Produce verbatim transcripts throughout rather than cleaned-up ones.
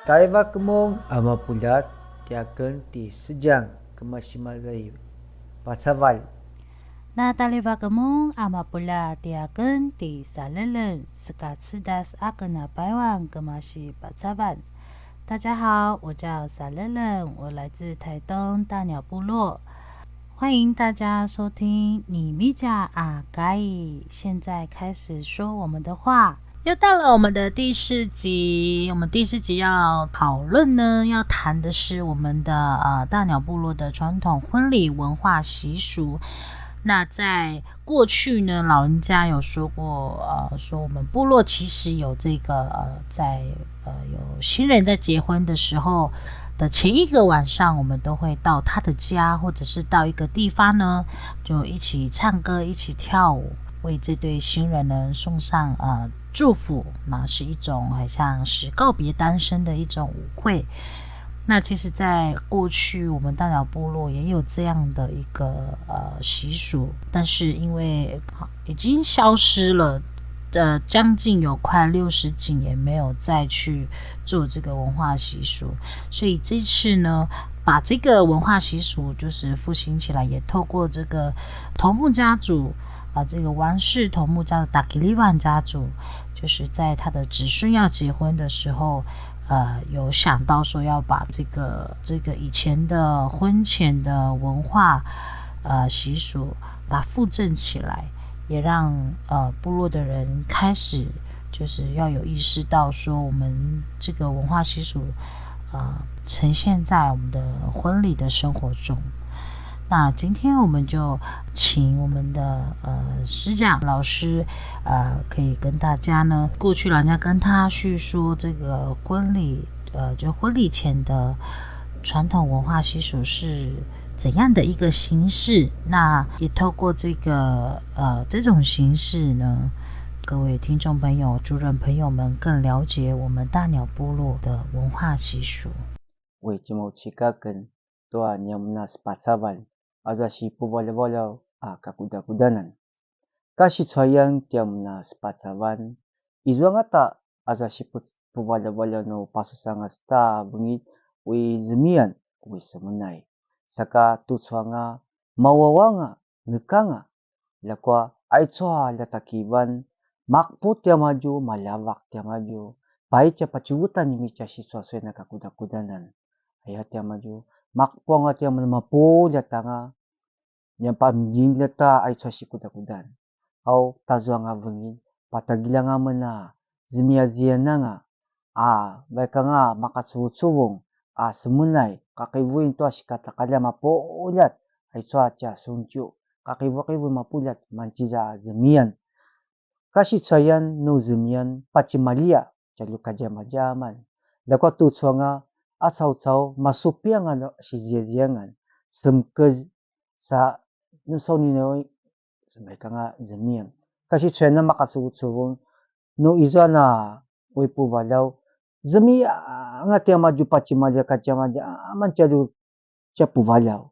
Taivak mun a mapuljat, tiaken ti Sedjang, kemasi maza i Pacavalj. Na taivak mun a mapuljat, tiaken ti Saleleng, sekacedas aken a Paiwan, kemasi Pacavalj. 大家好，我叫 Saleleng，我来自台东大鸟部落。欢迎大家收听 Nimitja a Kai，现在开始说我们的话。又到了我们的第四集，我们第四集要讨论呢，要谈的是我们的，呃，大鸟部落的传统婚礼文化习俗。那在过去呢，老人家有说过，呃，说我们部落其实有这个，呃，在，呃，有新人在结婚的时候的前一个晚上，我们都会到他的家，或者是到一个地方呢，就一起唱歌，一起跳舞，为这对新人呢送上，呃，祝福，那是一种很像是告别单身的一种舞会。那其实在过去我们大鸟部落也有这样的一个，呃，习俗，但是因为已经消失了，呃，将近有快六十几年没有再去做这个文化习俗，所以这次呢，把这个文化习俗就是复兴起来，也透过这个头目家族，啊，这个王氏头目家的 Takilivan 家族，就是在他的子孙要结婚的时候，呃，有想到说要把这个，这个以前的婚前的文化，呃，习俗把它复振起来，也让，呃，部落的人开始就是要有意识到说我们这个文化习俗，呃，呈现在我们的婚礼的生活中。那今天我们就请我们的，呃，师长老师，呃，可以跟大家呢，过去老人家跟他叙说这个婚礼，呃，就婚礼前的传统文化习俗是怎样的一个形式。那也透过这个，呃，这种形式呢，各位听众朋友、族人朋友们更了解我们大鸟部落的文化习俗。 Tua niamen a sepacavalj, aza sipuvaljavaljaw a kakudakudanan. Kasicuayan tiamen a sepacavalj, izuanga ta aza sipuvaljavaljaw nu pasusangas ta vengit ui zemiyan ui semenay. Saka tucu anga mawawanga nekanga. Ljakua aicu a ljatakivan, maqepu tiamadju, maljavak tiamadju, pai tja pacivutan imitja sicuacuayan a kakudakudanan. Aya tiamadju, maqepu anga tiamadju mapuljat anga, nia pamidjinljat a aicu a sikudakudan. Au tazuanga vengin, patagilj anga men a zemiyaziyan anga, a, vaik anga maqacuvucuvung, a, semenay, qaqivuin tua sikataqalja mapuljat, aicu a tja suntju, qaqivuqivu mapuljat, manciza zemiyan. Kasicuayan nu zemiyan, pacimalia, tjalju kadjamadjaman. Ljakua tucu anga, a caucau, masupi anga nu siziyaziyangan, semkez, sa, nu sauni nu, semekanga zemiyan. Kasicuayan a maqacuvucuvung, nu izua na ui puvaljaw, zemiyan anga tiamadju pacimalia kadjamadjaman tjalju tja puvaljaw.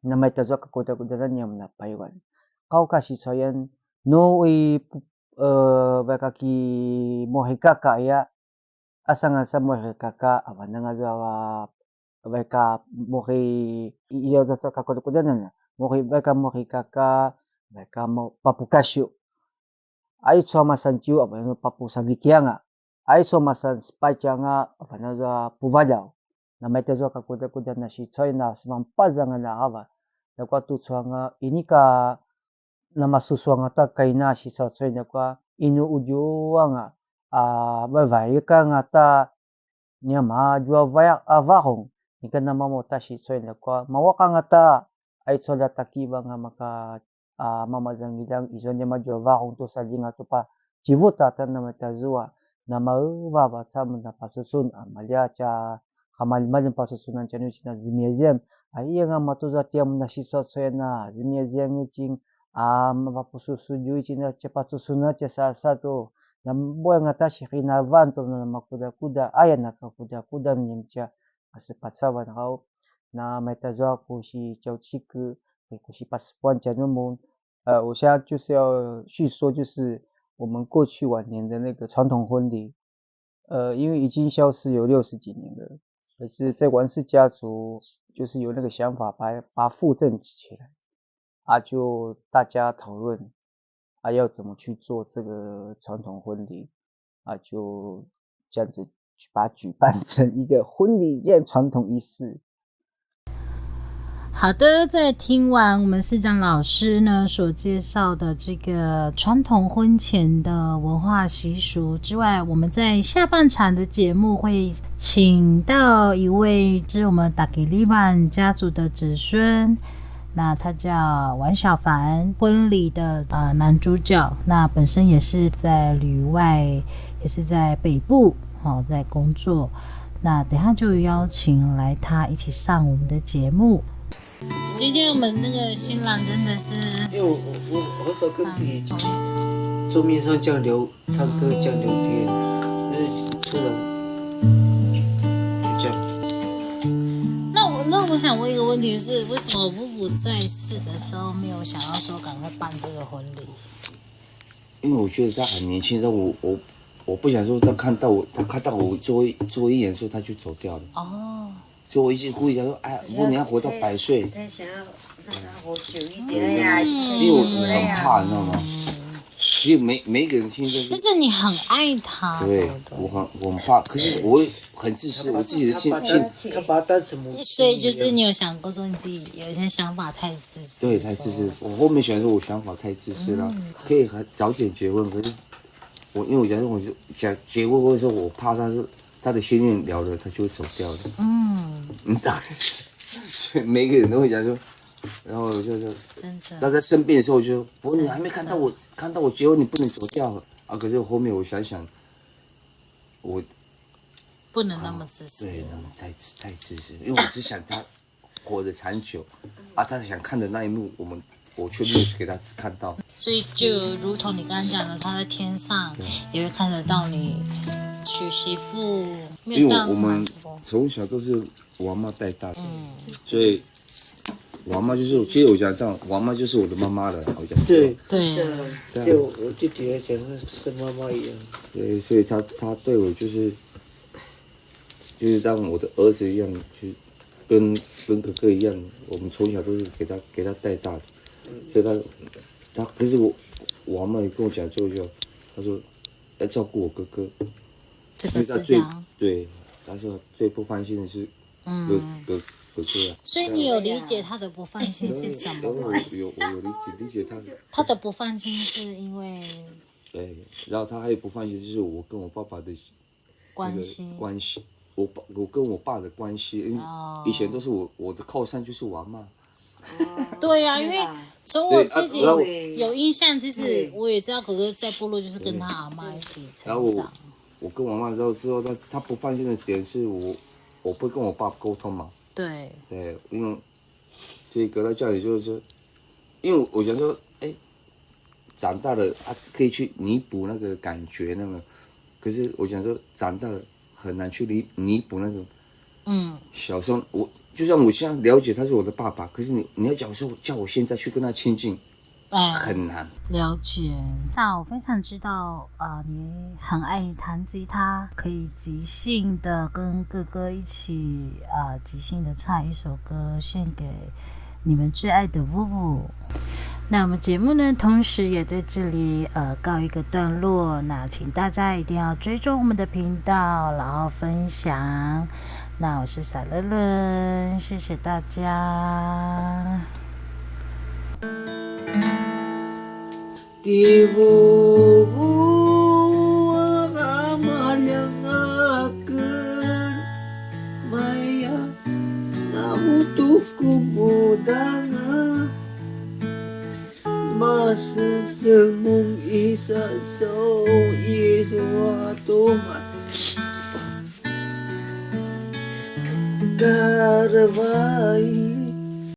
Namaitazua kakudakudanan niamen a Paiwan. Qau kasicuayan, nu ui, e, vaik a ki muhikaka aya, a sangan sa muhikaka, avan anga zua vaik a muhi, i, iya zua sa kakudakudanan, muhi, vaik a muhikaka, vaik a mu-, papukasiu. Aicu a masan ciu, avan anga papusaviki anga. Aicu a masan sepatj anga, avan anga zua puvaljaw. Namaitazua kakudakudanan sicuayan a semanpazangan a qava. Ljakua tucu anga inika namasusu anga ta kaina sicuacuayan ljakua inu udju anga, a, vaivaik anga ta niamadju a vaya-, a varung, inika namamau ta sicuayan ljakua mawaq anga ta aicu a ljatakivan anga maka, a, mamazangilang izua niamadju a varung tu saljinga tu pacivut a ta namaitazua. namaevav a camen a pasusun, a malja tja qamaljemaljeng pasusunan tjanuitjen a zemiazemiang, a iyanga matuza tiamen a sisuacuayan a zemiazemiang itjen, a mapapususu djuitjen a tja pasusunan tja sasatu, na buanga ta siqinavan tu namakudakuda, aya nakakudakuda niamadju a sepacavan qau, na maitazua ku sitjaucikel, ku sipasepuan tjanumun. 呃，我现在就是要叙说，就是我们过去往年的那个传统婚礼，呃，因为已经消失有六十几年了，可是在王氏家族就是有那个想法把，把它复振起来，啊，就大家讨论，啊，要怎么去做这个传统婚礼，啊，就这样子把它举办成一个婚礼这样传统仪式。好的，在听完我们思长老师呢所介绍的这个传统婚前的文化习俗之外，我们在下半场的节目会请到一位是我们Takilivan家族的子孙，那他叫王小凡，婚礼的呃男主角，那本身也是在旅外，也是在北部哦在工作。那等下就邀请来他一起上我们的节目。今天我们那个新郎真的是，因为我我我很少跟你桌面上这样聊，唱歌这样聊天，就是突然就这样。那我那我想问一个问题，就是为什么布布在世的时候没有想要说赶快办这个婚礼？因为我觉得他很年轻，但我我我不想说他看到我，他看到我最后一最后一眼的时候他就走掉了。哦，所以我一直故意想说，哎，如果你要活到百岁，他想要让他活久一对点呀，因为我我很怕，你知道吗？其实每每一个人心中就是你很爱他，对不我很我很怕，可是我会很自私，我自己的心他把心他他把他当成母亲一样，所以就是你有想过说你自己有一些想法太自私，对太自私。我后面想说我想法太自私了，可以很早点结婚，可是我因为我想说我就想结婚或者说我怕他是他的心愿了了，他就会走掉的。嗯，嗯，所以每个人都会讲说，然后就是真的他在生病的时候就说，不，你还没看到我，看到我结婚，你不能走掉啊。可是后面我想想，我不能那么自私。对那么太太自私，因为我只想他活得长久啊，他想看的那一幕，我们我却没有给他看到。所以就如同你刚刚讲的，他在天上也会看得到你娶媳妇，没因为有办法。我们从小都是我阿妈带大的，所以我阿妈就是，其实我讲这样，我阿妈就是我的妈妈了，我讲对对，对啊就我弟弟也想跟妈妈一样，对，所以他他对我就是就是当我的儿子一样，就跟跟哥哥一样，我们从小都是给他给他带大的，所以他他可是我我阿妈也跟我讲最后一句话，他说要照顾我哥哥，这个因为他最是这样。对，他说最不放心的是哥嗯，哥哥哥啊。所以你有理解他的不放心是什么吗？有有我有理解理解他的，他的不放心是因为对，然后他还有不放心就是我跟我爸爸的关系。关系，我爸我跟我爸的关系，因为哦以前都是我我的靠山就是我阿妈，对呀、因为从我自己对啊然后有印象，其实我也知道哥哥在部落就是跟他阿妈一起然后我成长。我跟我妈知道之后，他他不放心的点是我我不跟我爸沟通嘛，对，对，因为所以隔代教养就是说，因为我想说，哎，长大了啊，可以去弥补那个感觉，那么，可是我想说，长大了很难去弥弥补那种嗯，小时候，我就算我现在了解他是我的爸爸，可是你你要讲说叫我现在去跟他亲近，哎，很难。了解。那我非常知道，呃，你很爱弹吉他，可以即兴的跟哥哥一起，呃，即兴的唱一首歌，献给你们最爱的vuvu。那我们节目呢，同时也在这里呃告一个段落。那请大家一定要追踪我们的频道，然后分享。那我是 Salelen，谢谢大家。 Ti vuvu a qamaljeng aken maya namutu kumudanga. Masengseng mun i sasau izua tu Karevai.